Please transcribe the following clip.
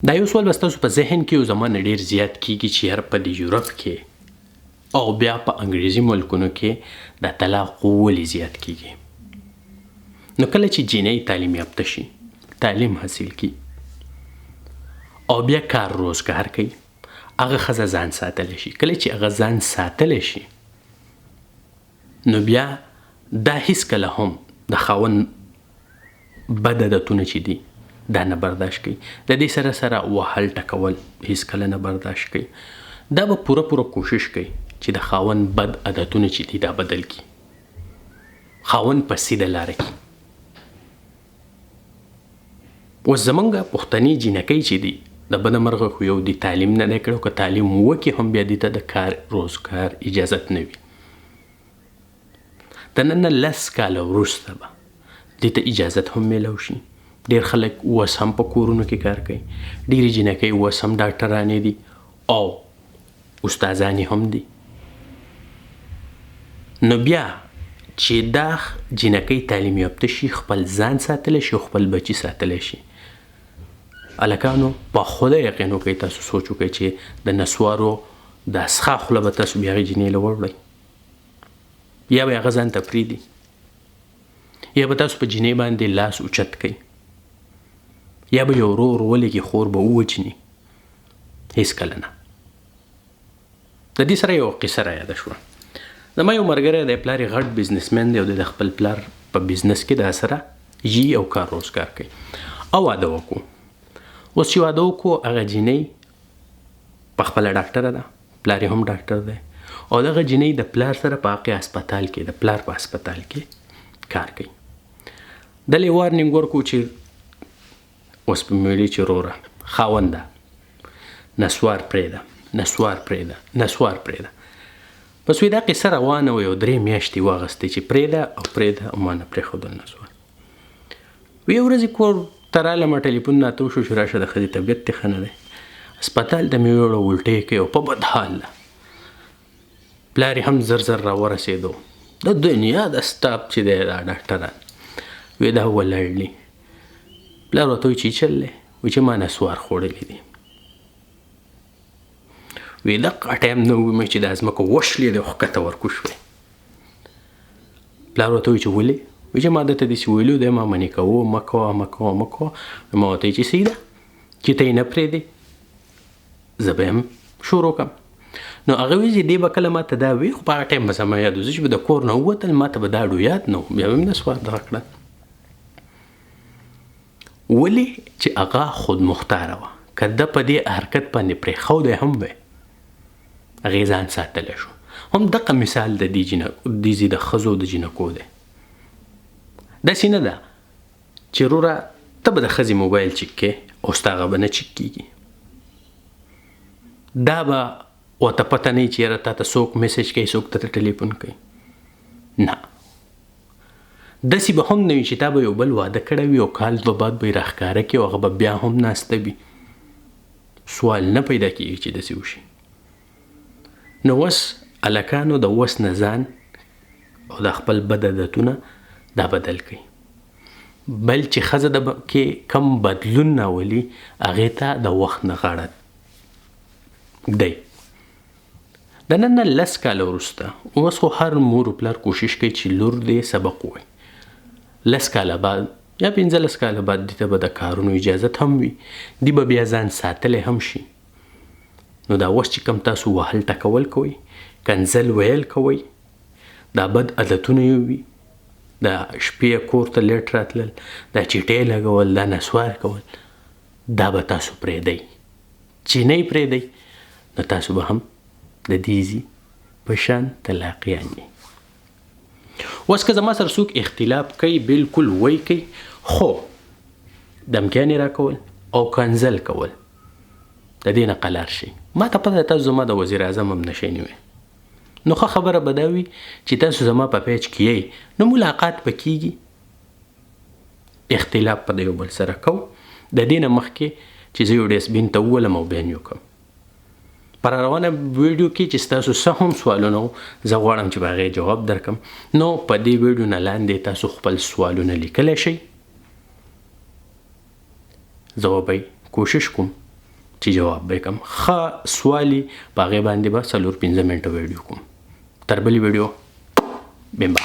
دا یو سوال به ستاسو په ذهن کې یو زمان ډیر زیات کیږي چې یار په دې یورپ کې او بیا په انګریزي ملکونو کې د طلاق ولې زیات کیږي. نو کله چې جینۍ تعلیم یافته شي، تعلیم حاصل کی او بیا کار روزګار کوي، هغه ښځه ځان ساتلی شي. کله چې هغه ځان ساتلی شي نو بیا دا هیڅکله هم د خاوند بد عادتونه چې دي دا نه برداشت کوي. د دې سره سره وهل ټکول هیڅکله نه برداشت کوي. دا به پوره پوره کوشش کوي چې د خاوند بد عادتونه چې دي دا بدل کړي، خاوند په سیده لاره کړي. اوس زمونږ پښتنې جینکۍ چې دي د بده مرغه خو یو دي تعلیم نه دی کړی، او که تعلیم وکړي هم بیا دې ته د کار روزګار اجازت نه وي. د نن نه 10 کاله وروسته به دې ته اجازت هم میلاو شي. ډېر خلک اوس هم په کورونو کې کار کوي، ډېرې جینکۍ اوس هم ډاکټرانې دي او استادانې هم دي. نو بیا چې دا جینکۍ تعلیم یافته شي، خپل ځان ساتلی شي او خپل بچي ساتلی شي. هلکانو په خدای یقین وکړئ، تاسو سوچ وکړئ چې د نسوارو د اسخا خوله به تاسو بیا هغې جینۍ له وړئ، یا به هغه ځان ته پرېږدي، یا به تاسو په جینۍ باندې لاس اوچت کړئ، یا به یو ورور ولېږي خور به ووجني. هیڅکله نه. د دې سره یوه قصه را یاده شوه. زما یو ملګری دی، پلار یې غټ بزنسمن دی او دی د خپل پلار په بزنس کې دا سره یي او کار روزګار کوي او واده وکړو. اوس چې واده وکړو، هغه جینۍ په خپله ډاکټره ده، پلار یې هم ډاکټر دی، او دغه جینۍ د پلار سره په هغې هسپتال کې، د پلار په هسپتال کې کار کوي. دلې وارنینګ ورکړو چې اوس په مې ویلي چې وروره خاونده نسوار پرېږده، نسوار پرېږده، نسوار پرېږده. بس وی دا قصه روانه وه، یو 3 میاشتې واغستې چې پرېږده او پرېږده او ما نه پرېښودل نسوار. وی یو ورځ کور ته رالم، ټلیفون راته وشو چې راشه د ښځې طبیعت دې ښه نه دی، هسپتال ته مې ویوړه، الټې کوي او په بد حال ده. پلار یې هم زر زر راورسېدو. د دنیا د سټاپ چې دی دا ډاکټران وی دا ولاړ دي. پلار ورته وایي چې چل دی؟ وایي چې ما نسوار خوړلي دي. وی دقه ټایم نه ومې چې دا ځمکه وشلېده او ښکته ورکوز شوې. پلار ورته وایي چې ولې؟ وایي چې ما ده ته داسې ویلي دی، ما منې کوه، مه کوه، مه کوه، مه کوه. ما ورته وایي چې صحیح ده، چې ته یې نه پرېږدې زه به یې هم شروع کړم. نو هغه وایي چې دی به کله ما ته دا وي، خو په هغه ټایم به زما یاد و، زه چې به د کور نه ووتل ما ته به دا ډو یاد نه و، بیا به مې نسوار دغه کړل. ولې چې هغه خودمختاره وه، که ده په دې حرکت باندې پرېښودی هم وی، هغې ځان ساتلی شو. هم دقه مثال د دې دې ځای د ښځو د جینکو دی. داسې نه ده چې وروره ته به د ښځې موبایل چک کې او ستا هغه به نه چک کېږي، دا به ورته پته نه وي چې یاره تا ته څوک میسج کوي، څوک ته ټلیفون کوي. نه، داسې به هم نه وي چې تا به یو بل واده کړی وي او کال دوه بعد به یې راښکاره کړي او هغه به بیا هم ناسته وي. سوال نه پیدا کېږي چې داسې وشي. نو اوس هلکانو د اوس نه ځان او د خپل بد عادتونه دا بدل کړئ. بل چې ښځه د کې کم بدلون راولي هغې ته د وخت نه غاړه دی. د نن نه 10 کاله وروسته اوس خو هر مور و پلار کوشش کوي چې لور دې سبق ووایي. 10 کاله بعد یا 15 کاله بعد دې ته به د کارونو اجازت هم وي، دی به بیا ځان ساتلی هم شي. نو دا اوس چې کم تاسو وهل ټکول کوئ، کنځل ویل کوئ، دا بد عادتونه یې وي، دا شپې کور ته لیټ راتلل، دا چیټې لګول، دا نسوار کول، دا به تاسو پرېږدئ. چې نه یې پرېږدئ نو تاسو به هم د دې ځي په شان طلاقیان یئ. اوس که زما سره څوک اختلاف کوي بالکل وایي کوي، خو دمکیانې راکول او کنځل کول د دې نه قلار شئ. ما ته پته ده تاسو زما د وزیر اعظم هم نه شئ نیوی، نو ښه خبره به دا وي چې تاسو زما په پیج کې یئ نو ملاقات به کېږي، اختلاف به د یو بل سره کوو. د دې نه مخکې چې زه یو ډسبین ته وولم او بیان یې وکړم. پر روانه ویډیو کې چې ستاسو څه هم سوالونه وو، زه غواړم چې په هغې جواب درکړم. نو په دې ویډیو نه لاندې تاسو خپل سوالونه لیکلی شئ، زه به کوشش کوم چې جواب به کوم. ښه سوالي په هغې باندې به 4-5 منټه ویډیو کوم. تر بلې ویډیو، بمبا.